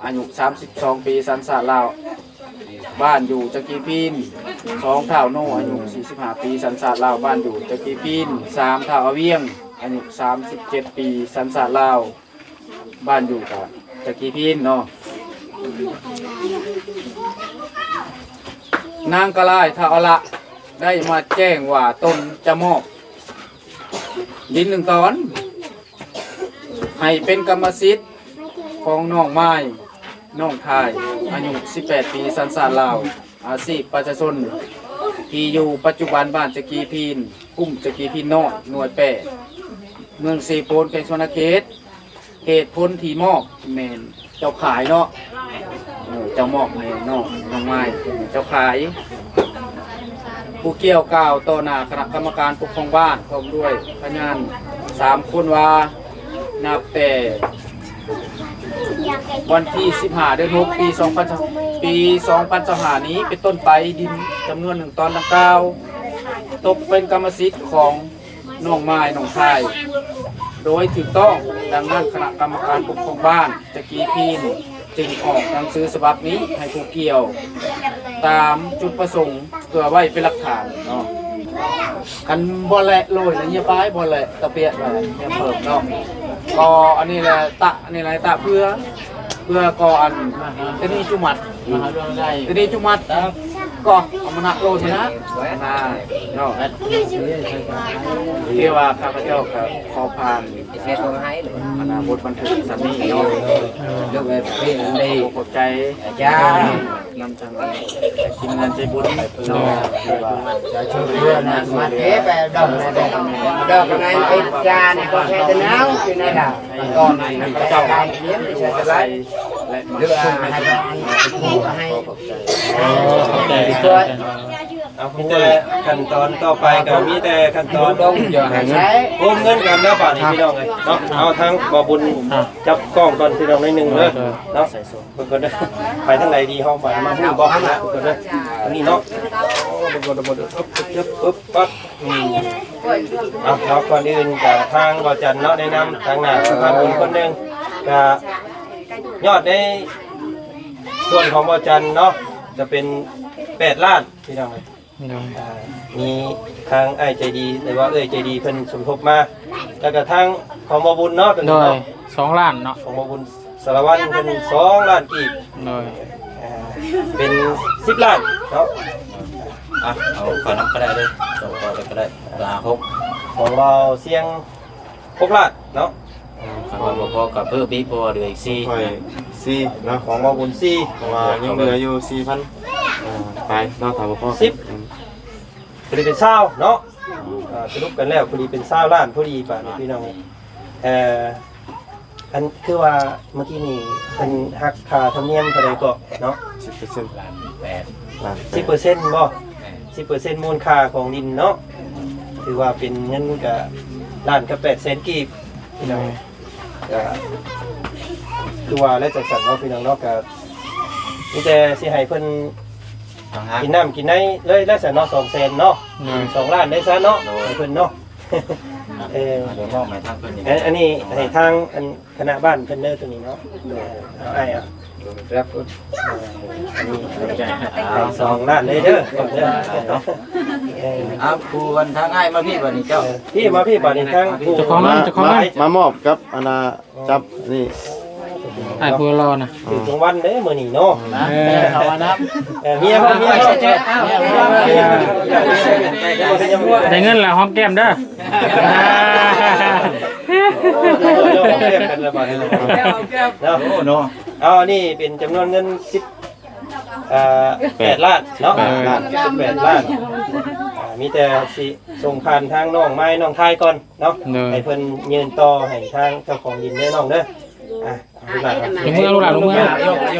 ອາຍຸສາມສິບສອງປີ ສັນຊາດລາວ ບ້ານຢູ່ຈະກີພີນ, ສອງ ທ້າວໂນ ອາຍຸສີ່ສິບຫ້າປີ ສັນຊາດລາວ ບ້ານຢູ່ຈະກີພີນ, ສາມ ທ້າວອາວຽງ ອາຍຸສາມສິບເຈັດປີ ສັນຊາດລາວ ບ້ານຢູ່ກະຈະກີພີນເນາະ. ນາງກະລາຍ ທ້າວອະລະ ໄດ້ມາແຈ້ງວ່າຕົນຈະມອບດິນໜຶ່ງຕອນ ໃຫ້ເປັນກຳມະສິດຂອງນ້ອງມາຍ ນ້ອງທາຍ ອາຍຸສິບແປດປີ ສັນຊາດລາວ ອາຊີບປະຊາຊົນ ທີ່ຢູ່ປັດຈຸບັນບ້ານຈະກີພີນ ຄຸ້ມຈະກີພີນນ້ອຍ ໜ່ວຍແປດ ເມືອງເຊໂປນ ແຂວງສະຫວັນນະເຂດ. ເຫດຜົນທີ່ມອບແມ່ນເຈົ້າຂາຍເນາະ ເອີ ເຈົ້າມອບໃຫ້ນ້ອງ ນ້ອງມາຍ ເຈົ້າຂາຍ. ຜູ້ກ່ຽວກ່າວຕໍ່ໜ້າຄະນະກຳມະການປົກຄອງບ້ານ ພ້ອມດ້ວຍພະຍານສາມຄົນວ່າ ນັບແຕ່ວັນທີສິບຫ້າ ເດືອນຫົກ ປີສອງພັນ ປີສອງພັນຊາວຫ້ານີ້ເປັນຕົ້ນໄປ ດິນຈຳນວນໜຶ່ງຕອນດັ່ງກ່າວ ຕົກເປັນກຳມະສິດຂອງ ນ້ອງມາຍ ນ້ອງຊາຍ ໂດຍຖືກຕ້ອງ. ດັ່ງນັ້ນ ຄະນະກຳມະການປົກຄອງບ້ານຈະກີພີນ ຈຶ່ງອອກໜັງສືສະບັບນີ້ໃຫ້ຜູ້ກ່ຽວຕາມຈຸດປະສົງ ເພື່ອໄວ້ເປັນຫຼັກຖານເນາະ. ຄັນບໍ່ແລະໂລຍລະເຫຍປາຍ ບໍ່ແລະຕະປຽດລະເຫຍເພີ່ມເນາະ. ກໍອັນນີ້ແຫຼະ ຕະ ອັນນີ້ແຫຼະ ຕະເພື່ອ ເພື່ອກໍອັນ ຕະນີຈຸມັດ ຕະນີຈຸມັດ ກໍເອົາມານະໂລດມານະ ນະເນາະ. ຄືວ່າຂ້າພະເຈົ້າກໍຂໍຜ່ານ ອັນນ່າ ບົດບັນທຶກສ່ຳນີ້ເນາະ. ຂອບໃຈ ນຳທາງທີມງານໃຈບຸນເນາະ ທີ່ວ່າ ມາຊ່ວຍເຫຼືອ ມາຊ່ວຍເຫຼືອ ດອກ ດອກ ດອກ ໃນເປັນຈານກໍໃຊ້ແຕ່ໜາວຢູ່ໃນດາວ ກ່ອນໃຫ້ເຈົ້າ ແລະ ມາຊ່ວຍ ໃຫ້ ໃຫ້ ເອົາ ມີແຕ່ຂັ້ນຕອນຕໍ່ໄປກໍມີແຕ່ຂັ້ນຕອນໂອນເງິນກັນແລ້ວບາດນີ້ພີ່ນ້ອງເອີຍເນາະ. ເອົາທາງບໍ່ບຸນຈັບກ້ອງກ່ອນພີ່ນ້ອງໜ້ອຍໜຶ່ງເດີເນາະ. ເບິ່ງກ່ອນເດີ ໄປທາງໃດດີເຮົາ ບາດມາຮູ້ບໍ່ນະ ເບິ່ງກ່ອນເດີ ທາງນີ້ເນາະ. ເບິ່ງກ່ອນເດີ ເອີ ປຶບປັບ ອືມ ເອົາ ເນາະ ກ່ອນອື່ນກໍທາງບໍ່ຈັນເນາະ ແນະນຳທາງໜ້າສະພານບຸນຄົນໜຶ່ງ ກໍຍອດໃນສ່ວນຂອງບໍ່ຈັນເນາະ ຈະເປັນແປດລ້ານ ພີ່ນ້ອງເອີຍ. ໂດຍ ອ່າ ມີທາງອ້າຍໃຈດີ ຫຼືວ່າເອື້ອຍໃຈດີເພິ່ນສົມທົບມາ ແລ້ວກໍທາງຂອງບໍ່ບຸນເນາະ ໂດຍ ສອງລ້ານເນາະ ຂອງບໍ່ບຸນສາລະວັນເພິ່ນສອງລ້ານກີບ. ໂດຍ ອ່າ ເປັນສິບລ້ານເນາະ. ອ່ະ ເອົາຂ້ອຍນຳກໍໄດ້ເດີ ສອງຕໍ່ເລີຍກໍໄດ້ ເພື່ອຫາຫົກ ຂອງບ່າວຊຽງຫົກລ້ານເນາະ. ເອີ ຄັນວ່າບໍ່ພໍກໍເພີ່ມອີກ ເພາະວ່າເຫຼືອອີກສີ່ ຂ້ອຍສີ່ເນາະ ຂອງບ່າວບຸນສີ່ ເພາະວ່າຍັງເຫຼືອຢູ່ສີ່ພັນ ເອີ ໄປເນາະ ຖ້າບໍ່ພໍສິບ ອືມ ພໍດີເປັນຊາວເນາະ. ອ່າ ສະຫຼຸບກັນແລ້ວ ພໍດີເປັນຊາວລ້ານພໍດີ ບາດນີ້ພີ່ນ້ອງ. ເອີ ອັນຄືວ່າເມື່ອກີ້ນີ້ເພິ່ນຫັກຄ່າທຳນຽມເທົ່າໃດເກາະເນາະ? ສິບເປີເຊັນ ລ້ານແປດ ລ້ານແປດ ສິບເປີເຊັນບໍ່? ແມ່ນ ສິບເປີເຊັນມູນຄ່າຂອງດິນເນາະ ຖືວ່າເປັນເງິນກະລ້ານກັບແປດແສນກີບ ພີ່ນ້ອງ. ກະຄືວ່າແລ້ວຈັ່ງຊັ້ນເນາະ ພີ່ນ້ອງເນາະ ກະມີແຕ່ຊິໃຫ້ເພິ່ນກິນນ້ຳກິນໃນເລີຍແລ້ວຊັ້ນເນາະ ສອງແສນເນາະ ສອງລ້ານໄດ້ຊະເນາະ ໃຫ້ເພິ່ນເນາະ. ເອີ ດຽວມອບໃຫ້ທາງເພິ່ນນີ້ ອັນ ອັນນີ້ໃຫ້ທາງອັນຄະນະບ້ານເພິ່ນເດີ ໂຕນີ້ເນາະ. ເອີ ເອົາອ້າຍເອົາ ເອີ ອັນນີ້ໃຫ້ສອງລ້ານເລີຍເດີ ເນາະ. ເອີ ເອົາ ຜູ້ອັນທາງອ້າຍມາພີ້ບາດນີ້ເຈົ້າ ເອີ ພີ້ມາພີ້ບາດນີ້ ທາງຜູ້ເຈົ້າຂອງເງິນ ເຈົ້າຂອງເງິນ ມາ ມາມອບກັບອັນນ່າ ຈັບນີ້ ອ້າຍຜູ້ຫຼໍ່ນະ ຖືກລາງວັນເດ້ມື້ນີ້ເນາະ. ເອີ ເອີ ເມຍເຮົາ ເມຍເຮົາ ໄດ້ເງິນແລ້ວຫອມແກ້ມເດີ. ໂອ້ ຫອມແກ້ມກັນແລ້ວບາດນີ້ເນາະ. ເອົາ ນີ້ເປັນຈຳນວນເງິນສິບ ເອີ ແປດລ້ານເນາະ ແປດລ້ານ ສິບແປດລ້ານ. ອ່າ ມີແຕ່ຊິສົ່ງຜ່ານທາງນ້ອງໄມ້ນ້ອງທາຍກ່ອນເນາະ ໃຫ້ເພິ່ນຍື່ນຕໍ່ໃຫ້ທາງເຈົ້າຂອງດິນເດີນ້ອງເດີ. ອ່ະ ລູກຫຼານ ເອົາມື ລູກຫຼານ ເອົາມື ເອີ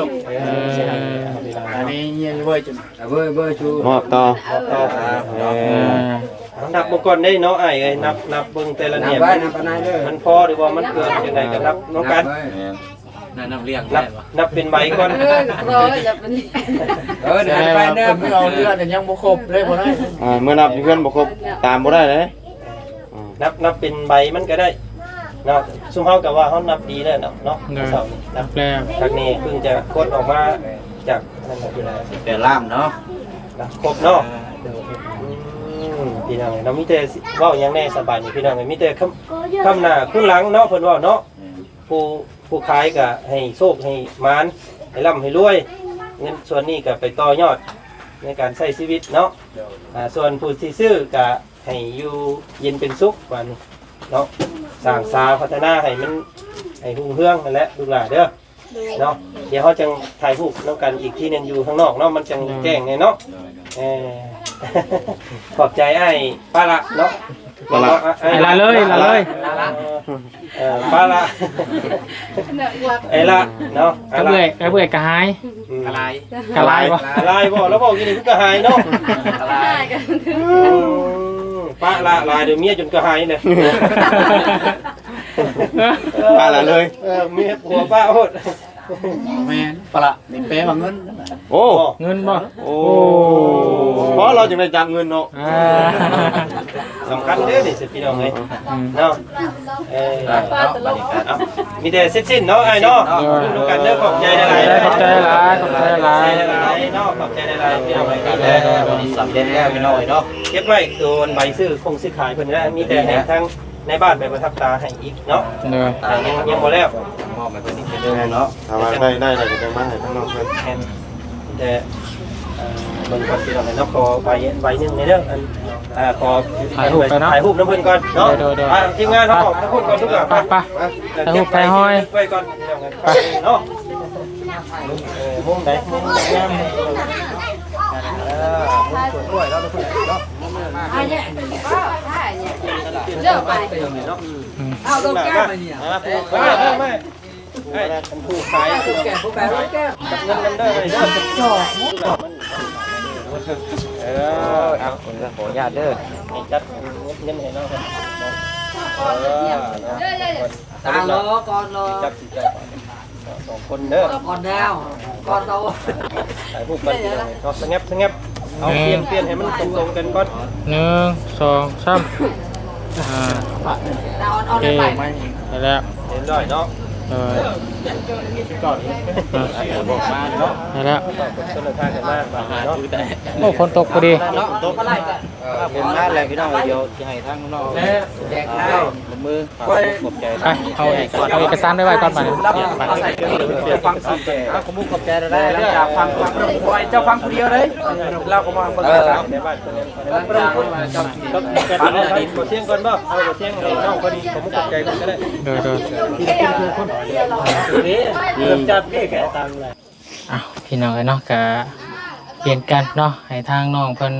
ອັນນີ້ເງິນເວີຍຈຸ ເວີຍ ເວີຍຈຸ ມອບຕໍ່ ມອບຕໍ່. ເອີ ເອົາ ນັບເບິ່ງກ່ອນເດ້ເນາະ ອ້າຍເອີຍ ນັບ ນັບເບິ່ງແຕ່ລະແໜບ ນັບໄວ້ ນັບອັນນັ້ນເດີ ມັນພໍຫຼືວ່າມັນເກີນຈັ່ງໃດກໍນັບນຳກັນ ນັບໄວ້ ແມ່ນ ນັບ ນັບລຽງ ນັບ ແມ່ນບໍ່ ນັບເປັນໃບກ່ອນ. ເອີ ນັບເປັນ ເອີ ແສດງວ່າເພິ່ນເອົາເຮືອນຍັງບໍ່ຄົບເລີຍ ບໍ່ໄດ້ ອ່າ ເມື່ອນັບຢູ່ເຮືອນບໍ່ຄົບ ຕາມບໍ່ໄດ້ເດ້. ອືມ ນັບ ນັບເປັນໃບມັນກໍໄດ້ເນາະ. ຊຸມເຮົາກໍວ່າເຮົານັບດີແລ້ວເນາະ ເນາະ ເອີ ເຊົ້ານີ້ ນັບແລ້ວ ທາງນີ້ເພິ່ງຈະກົດອອກມາຈາກນັ້ນແຫຼະ ພີ່ນ້ອງ ແປດລ້ານເນາະ ນະ ຄົບເນາະ. ເອີ ອືມ ພີ່ນ້ອງເອີຍເນາະ ມີແຕ່ຊິເວົ້າຫຍັງແດ່ສະບາຍນີ້ ພີ່ນ້ອງເອີຍ ມີແຕ່ຄຳ ຄຳໜ້າຄຸນຫຼັງເນາະ ເພິ່ນເວົ້າເນາະ. ແມ່ນ ຜູ້ ຜູ້ຂາຍກໍໃຫ້ໂຊກໃຫ້ໝານ ໃຫ້ລ່ຳໃຫ້ລວຍ ເງິນສ່ວນນີ້ກໍໄປຕໍ່ຍອດໃນການໃຊ້ຊີວິດເນາະ. ໂດຍ ອ່າ ສ່ວນຜູ້ຊິຊື້ກໍ ໃຫ້ຢູ່ເຢັນເປັນສຸກບາດນີ້ເນາະ ສ້າງສາພັດທະນາໃຫ້ມັນ ໃຫ້ຮຸ່ງເຮືອງຫັ້ນແຫຼະລູກຫຼານເດີ ໂດຍ ເນາະ. ດຽວເຮົາຈັ່ງຖ່າຍຮູບນຳກັນອີກທີໜຶ່ງຢູ່ຂ້າງນອກເນາະ ມັນຈັ່ງ ໂດຍ ແຈ້ງແດ່ເນາະ. ໂດຍ ເອີ ຂອບໃຈອ້າຍປາລະເນາະ ປາລະ ອ້າຍລະເລີຍ ລະເລີຍ ເອີ ປາລະ ອ້າຍລະເນາະ ກັບເອື້ອຍ ກັບເອື້ອຍກະຫາຍ ອືມ ກະລາຍ ກະລາຍບໍ່ ກະລາຍບໍ່ ລາວເວົ້າຢູ່ນີ້ຄືກະຫາຍເນາະ ກະລາຍ ອືມ ປະລະຫຼາຍ ດຽວເມຍຈົນກະຫາຍເລີຍ ປະລະເລີຍ ເອີ ເມຍຜົວປະໂພດ ແມ່ນ ປະລະນີ້ແປວ່າເງິນ ໂອ້ ເງິນບໍ່ ໂອ້ ເພາະລາວຈຶ່ງໄດ້ຈັບເງິນເນາະ ອ່າ ສຳຄັນເດ້ນີ້ ພີ່ນ້ອງເອີຍ ອືມ ເນາະ. ເອີ ເອົາ ບາດນີ້ກໍ ເອົາ ມີແຕ່ເສັດສິ້ນເນາະ ອ້າຍເນາະ ເອີ ນຳກັນເດີ ຂອບໃຈຫຼາຍໆ ຂອບໃຈຫຼາຍ ຂອບໃຈຫຼາຍ ຂອບໃຈຫຼາຍເນາະ ຂອບໃຈຫຼາຍໆ ພີ່ນ້ອງເອີຍ ເອີ ສຳເລັດແລ້ວ ພີ່ນ້ອງເອີຍເນາະ ເກັບໄວ້ໂຕໃບຊື້ຄົງຊື້ຂາຍເພິ່ນນະ ມີແຕ່ໃຫ້ທາງ ໃນບ້ານໄປປະທັບຕາໃຫ້ອີກເນາະ ໂດຍ ແຕ່ຍັງ ຍັງບໍ່ແລ້ວ ມອບໃຫ້ເພິ່ນອີກເທື່ອໜຶ່ງເນາະ ຖ້າວ່າໄດ້ ໄດ້ແລ້ວກໍຈັ່ງມາໃຫ້ທາງນ້ອງເພິ່ນ ແມ່ນ ແຕ່ ເອີ ເບິ່ງກ່ອນ ພີ່ນ້ອງເນາະ ຂໍໃບ ໃບໜຶ່ງແດ່ເດີ ອັນ ອ່າ ຂໍຖ່າຍຮູບໄປເນາະ ຖ່າຍຮູບນຳເພິ່ນກ່ອນເນາະ ໂດຍ ໂດຍ ໂດຍ ອ່າ ທີມງານເຮົາອອກນຳພຸ້ນກ່ອນ ທຸກຄົນ ໄປ ໄປ ຖ່າຍຮູບຖ່າຍຮອຍ ໄປກ່ອນ ພີ່ນ້ອງເນາະ ເອີ ມຸມໃດ ມຸມງາມ ເອີ ມຸມສວນກ້ວຍເນາະ ທຸກຄົນເນາະ ເດີໄປ ເອົາລົງແກ້ວມານີ້ ມາ ມາ ມາ ເອີ ອັນຜູ້ຂາຍ ຜູ້ແກ່ ຜູ້ແກ່ ຈັບເງິນນຳເດີ ເດີ ເອີ ເອົາ ເພິ່ນກໍຂໍອະນຸຍາດເດີ ໃຫ້ຈັດເງິນໃຫ້ນ້ອງເພິ່ນ ເອີ ຕາລໍກ່ອນລໍ ຈັບຊິໃຈ ສອງຄົນເດີ ກ່ອນແລ້ວ ກ່ອນເຮົາ ຖ່າຍຮູບກັນເນາະ ສະແງບ ສະແງບ ເອົາ ແມ່ນ ປ່ຽນ ປ່ຽນໃຫ້ມັນຕົງໆກັນກ່ອນ ໜຶ່ງ ສອງ ສາມ ອ່າ ໂອເຄ ໄດ້ແລ້ວ ຮຽບຮ້ອຍເນາະ ເອີ ກ່ອນ ອ່າ ບອກມາເນາະ ໄດ້ແລ້ວ ຕ້ອງຄົນລະທາງກັນມາເນາະ ໂອ້ ຝົນຕົກພໍດີ ຝົນຕົກ ເອີ ຝົນມາແລ້ວ ພີ່ນ້ອງ ດຽວຊິໃຫ້ທາງນ້ອງ ແຈກ ເອີ ລົງມື ຂອບໃຈ ໄປ ເອົາເອກ ເອົາເອກະສານໄປໄວ້ກ່ອນ ບາດນີ້ ໄປ ເຈົ້າຟັງ ເຈົ້າຟັງຜູ້ດຽວເດ້ ລາວກໍມາເບິ່ງ ເອີ ເອົາ ບໍ່ທຽງກ່ອນບໍ່ ເອົາ ບໍ່ທຽງໃຫ້ນ້ອງເພິ່ນ ຂອບໃຈເພິ່ນກໍໄດ້ ໂດຍ ໂດຍ ເອີ ຈັບເດ້ແຄ່ຕາມແຫຼະ. ອ້າວ ພີ່ນ້ອງເອີຍເນາະ ກະປ່ຽນກັນເນາະ ໃຫ້ທາງນ້ອງເພິ່ນ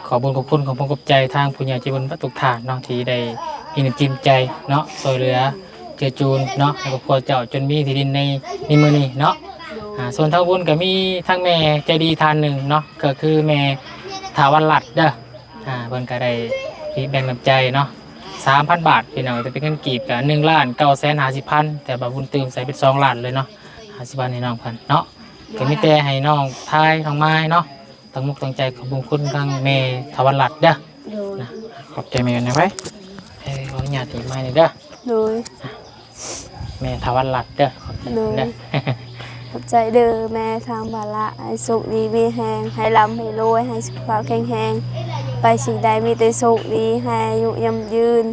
ຂອບບຸນຂອບຄຸນ ຂອບຄຸນຂອບໃຈທາງຜູ້ໃຫຍ່ໃຈບຸນເບິດທຸກທ່ານເນາະ ທີ່ໄດ້ມີນ້ຳຈິດນ້ຳໃຈເນາະ ຊ່ວຍເຫຼືອ ເກື້ອກູນເນາະ ໃຫ້ຄອບຄົວເຈົ້າຈົນມີທີ່ດິນໃນ ໃນມື້ນີ້ເນາະ. ອ່າ ສ່ວນທາງບຸນກໍມີທາງແມ່ໃຈດີທ່ານໜຶ່ງເນາະ ກໍຄືແມ່ຖາວັນລັດເດີ. ອ່າ ເພິ່ນກໍໄດ້ແບ່ງນ້ຳໃຈເນາະ ສາມພັນບາດ ພີ່ນ້ອງ, ແຕ່ເປັນເງິນກີບກໍໜຶ່ງລ້ານເກົ້າແສນຫ້າສິບພັນ ແຕ່ວ່າບຸນຕື່ມໃສ່ເປັນສອງລ້ານເລີຍເນາະ ຫ້າສິບພັນໃຫ້ນ້ອງເພິ່ນເນາະ. ກໍມີແຕ່ໃຫ້ນ້ອງທາຍ ນ້ອງມາຍເນາະ ຕັ້ງມຸກຕັ້ງໃຈຂອບບຸນຄຸນທາງແມ່ຖາວັນລັດເດີ. ໂດຍ ນະ ຂອບໃຈແມ່ນະໄປ. ເອີ ຂໍອະນຸຍາດຖືໄມນີ້ເດີ. ໂດຍ ແມ່ຖາວັນລັດເດີ ຂອບໃຈເດີ. ໂດຍ ຂອບໃຈເດີແມ່ທາງພາລະ ໃຫ້ໂຊກດີມີແຮງ ໃຫ້ລ່ຳໃຫ້ລວຍ ໃຫ້ສຸຂະພາບແຂງແຮງ ໄປສິ່ງໃດມີແຕ່ໂຊກດີ ໃຫ້ອາຍຸຍຳຍືນ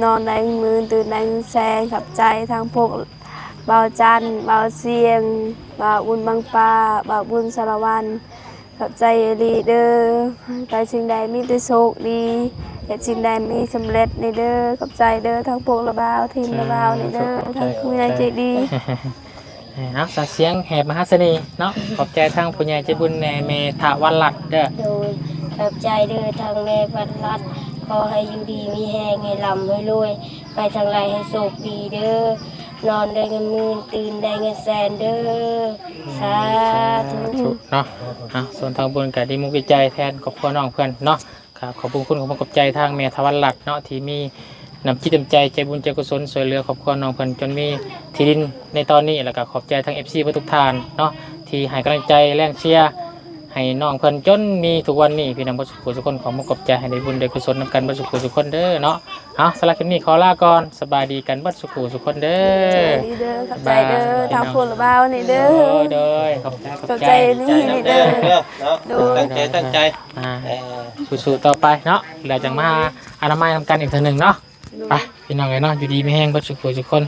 ນອນໄດ້ເງິນໝື່ນ ຕື່ນໄດ້ເງິນແສນ. ຂອບໃຈທາງພວກບ່າວຈັນ ບ່າວຊຽງ ບ່າວບຸນບັງປາ ບ່າວບຸນສາລະວັນ. ຂອບໃຈອີ່ຫຼີເດີ ໄປສິ່ງໃດມີແຕ່ໂຊກດີ ເຮັດສິ່ງໃດມີສຳເລັດນີ້ເດີ. ຂອບໃຈເດີ ທັງພວກລະບ່າວ ທີມລະບ່າວນີ້ເດີ ສາທຸ ຂອບໃຈ ທັງຜູ້ໃຫຍ່ໃຈດີ. ເອົາ ສາວສຽງແຫບມະຫາສະເໜ່ເນາະ ຂອບໃຈທາງຜູ້ໃຫຍ່ໃຈບຸນແດ່ ແມ່ຖາວັນລັດເດີ. ໂດຍ ຂອບໃຈເດີ ທາງແມ່ວັນລັດ ຂໍໃຫ້ຢູ່ດີມີແຮງ ໃຫ້ລ່ຳໃຫ້ລວຍ ໄປທາງໃດໃຫ້ໂຊກດີເດີ ນອນໄດ້ເງິນໝື່ນ ຕື່ນໄດ້ເງິນແສນເດີ ສາທຸ ສາທຸເນາະ. ເອົາ ສ່ວນທາງບຸນກໍດີມຸກດີໃຈແທນຄອບຄົວນ້ອງເພິ່ນເນາະ. ກໍຂອບຄຸນ ຂອບໃຈທາງແມ່ຖາວັນລັດເນາະ ທີ່ມີນ້ຳຈິດນ້ຳໃຈ ໃຈບຸນໃຈກຸສົນ ຊ່ວຍເຫຼືອຄອບຄົວນ້ອງເພິ່ນຈົນມີທີ່ດິນໃນຕອນນີ້ ແລ້ວກໍຂອບໃຈທາງເອັຟຊີເບິດທຸກທ່ານເນາະ ທີ່ໃຫ້ກຳລັງໃຈແຮງເຊຍໃຫ້ນ້ອງເພິ່ນຈົນມີທຸກວັນນີ້. ພີ່ນ້ອງເບິດສູ່ຜູ້ສູ່ຄົນ ຂໍມຸກຂອບໃຈ ໃຫ້ໄດ້ບຸນໄດ້ກຸສົນນຳກັນເບິດສູ່ຜູ້ສູ່ຄົນເດີເນາະ. ເອົາ ສຳລັບຄລິບນີ້ຂໍລາກ່ອນ ສະບາຍດີກັນເບິດສູ່ຜູ້ສູ່ຄົນເດີ. ສະບາຍດີເດີ ຂອບໃຈເດີ ທາງພວກລະບ່າວນີ້ເດີ. ໂດຍ ຂອບໃຈ ຂອບໃຈ ຂອບໃຈ ນີ້ເດີ ເນາະ ໂດຍ ຕັ້ງໃຈ ຕັ້ງໃຈ ອ່າ ເອີ ສູ້ໆຕໍ່ໄປເນາະ ແລ້ວຈັ່ງມາອະນາໄມນຳກັນອີກເທື່ອໜຶ່ງເນາະ. ໄປ ພີ່ນ້ອງເອີຍເນາະ ຢູ່ດີມີແຮງເບິດສູ່ຜູ້ສູ່ຄົນ.